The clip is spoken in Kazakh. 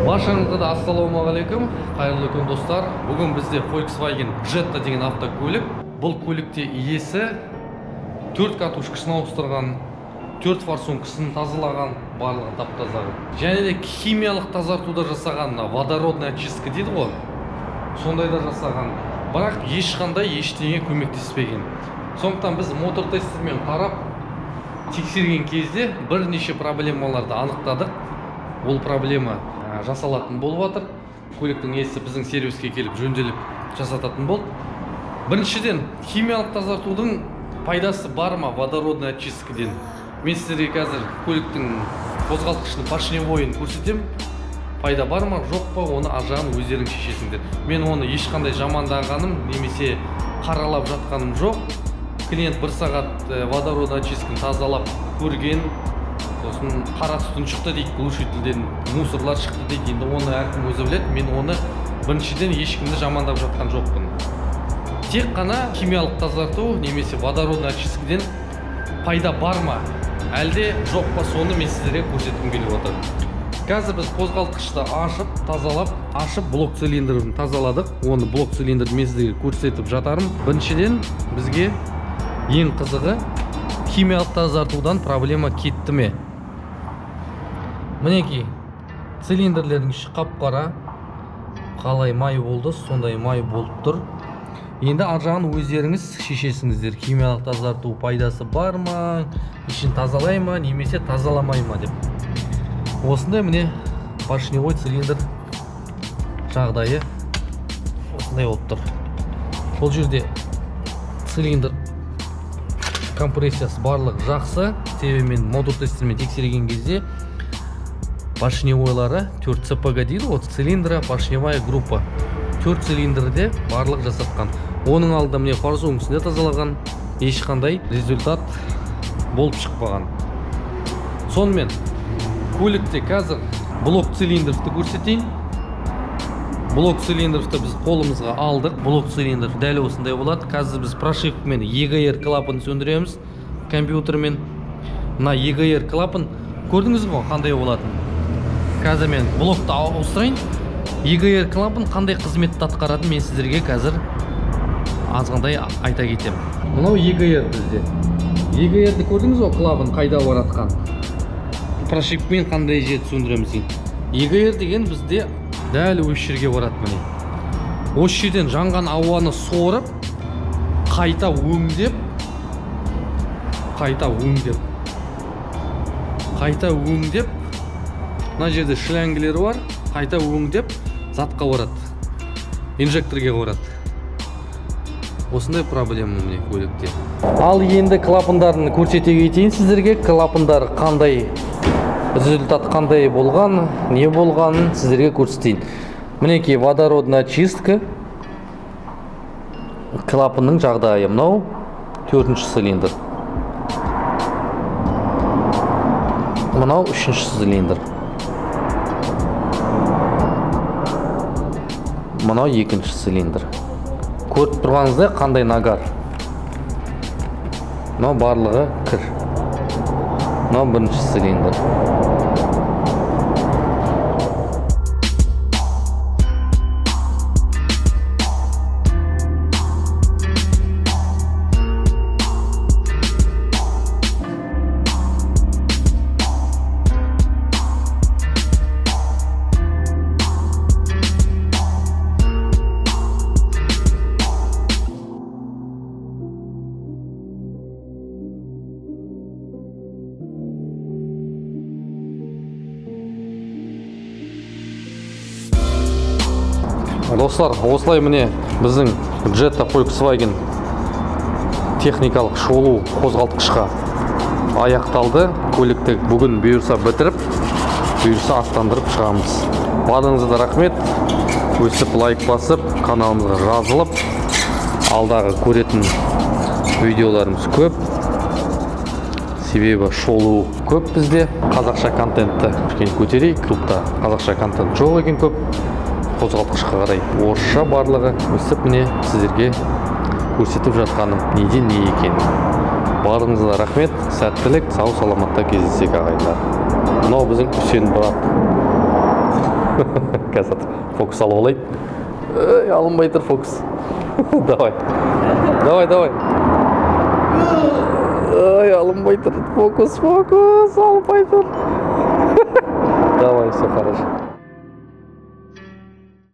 Баршаңызға да ассалаумағалейкум, қайырлы күн, достар. Бүгін бізде Volkswagen Jetta деген автокөлік. Бұл көлікте иесі төрт катушкасын ауыстырған, төрт форсункасын тазалаған, барлығын тап таза қылып. Және де химиялық тазартуда жасаған, мына водородная очистка дейді ғой, сондай да жасаған. Бірақ ешқандай ештеңе көмектеспеген. Сондықтан біз мотор тестермен қарап тексерген кезде бірнеше проблемаларды анықтадық. Ол проблема жасалатын болып жатыр. Көліктің иесі біздің сервиске келіп жөнделіп жасататын болды. Біріншіден, химиялық тазартудың пайдасы бар ма водородный очисткіден? Мен сіздерге қазір көліктің қозғалтқышының поршневойын көрсетемін. Пайда бар ма, жоқ па, оны ар жағын өздерің шешесіңдер. Мен оны ешқандай жамандағаным немесе қаралап жатқаным жоқ. Клиент бір сағат водородный очистканы тазалап көрген, сосын қара түтін шықты дейді, глушительден мусорлар шықты дейді. Енді оны әркім өзі біледі. Мен оны біріншіден ешкімді жамандап жатқан жоқпын. Тек қана химиялық тазарту немесе водородный очисткіден пайда бар ма, әлде жоқ па, соны мен сіздерге көрсеткім келіп отыр. Қазір біз қозғалтқышты ашып, тазалап, ашып, блок цилиндрін тазаладық. Оны, блок цилиндрді мен сіздерге көрсетіп жатармын. Біріншіден, бізге ең қызығы, химиялық тазартудан проблема кетті ме? Мінекей, цилиндрлердің іші қап қара, қалай май болды, сондай май болып тұр. Енді ар жағын өздеріңіз шешесіңіздер, химиялық тазарту пайдасы бар ма, ішін тазалай ма немесе тазаламай ма деп. Осындай, міне, поршневой цилиндр жағдайы осындай болып тұр. Бұл жерде цилиндр компрессиясы барлығы жақсы, себебі мен мотор тестермен тексерген кезде поршневойлары 4 ЦПГ дейді ғой, цилиндра поршневая группа, төрт цилиндрде барлық жасатқан. Оның алдында, міне, форсункасын да тазалаған, ешқандай результат болып шықпаған. Сонымен, көлікте қазір блок цилиндровты көрсетейін. Блок цилиндровты біз қолымызға алдық. Блок цилиндр дәл осындай болады. Қазір біз прошивкамен EGR клапанын сөндіреміз компьютермен. Мына EGR клапан, көрдіңіз ғой, қандай болатынын. Қазір мен блокты ауыстырайын. EGR клапан қандай қызметті атқаратынын мен сіздерге қазір азғантай айта кетемін. Мынау EGR бізде. EGR-ді көрдіңіз ғой, клапан қайда баратқан. Прошивкамен қандай жерді сөндіреміз дейін. EGR деген бізде дәл осы жерге барады, міне. Осы жерден жанған ауаны сорып, қайта өңдеп, қайта өңдеп, қайта өңдеп, мына жерде шлангілері бар, қайта өңдеп затқа барады, инжекторге барады. Осындай проблема, міне, көлікте. Ал енді клапандарын көрсете кетейін сіздерге. Клапандар қандай результат, қандай болған, не болғанын сіздерге көрсетейін. Мінекей, водородная очистка клапанның жағдайы. Мынау төртінші цилиндр, мынау үшінші цилиндр, мынау екінші цилиндр. Көріп тұрғаныңыздай, қандай нагар. Мынау барлығы кір. Мынау бірінші цилиндр. Достар, осылай, міне, біздің Jetta Volkswagen техникалық шолу қозғалтқышқа аяқталды. Көлікті бүгін бұйырса бітіріп, бұйырса аттандырып шығамыз. Барлығыңызға да рахмет. Өстіп лайк басып, каналымызға жазылып, алдағы көретін видеоларымыз көп, себебі шолу көп бізде. Қазақша контентті кішкене көтерейік. Клубта қазақша контент жоқ екен көп, қозғалтқышқа қарай орысша барлығы. Өстіп, міне, сіздерге көрсетіп жатқаным неден не екенін. Барлығыңызға да рахмет, сәттілік, сау саламатта кездесейік, ағайындар. Мынау біздің Үсен брат. Қазір фокус алып алайын. Ей, алынбай тұр фокус. Давай, давай, давай. Ай, алынбай тұр фокус, фокус алынбай тұр. Давай, все хорошо.